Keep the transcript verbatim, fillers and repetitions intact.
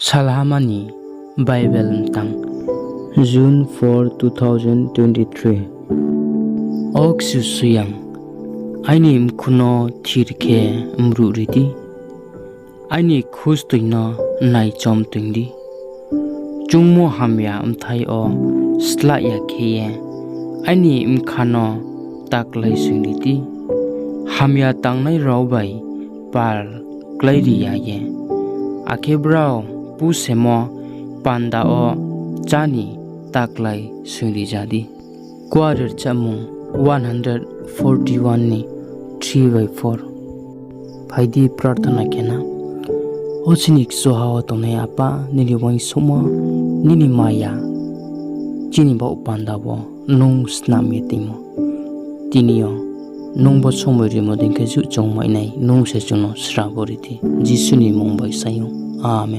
Salhama ni Bible mtang, June four, two thousand twenty-three. O Kchusoyang, aini mkhu no thir khe mruh ri di, aini khustoi no naichom toing di. Chungmo hamya bthai yo slah ya khe ye aini bkha no ta kláisoing ri di. Hamya tangnai rao bai pal kláiri ya ye, akhe brao pusemo panda wo chá ni ta kláisoing ri ja di. Kuarer chámung one hundred forty-one ni three by four. Phai di prarthana khe na. O chini kchuha wo tongnai Apa, nini uaingsouhmo, nini maya chini baoh panda wo nung snam ye toingmo. Tini yo nung bo somoi rimo dei khe juh chung mai nai, nung se chung no srabo ri di. Jisu ni mmung bai sai ou. Amen.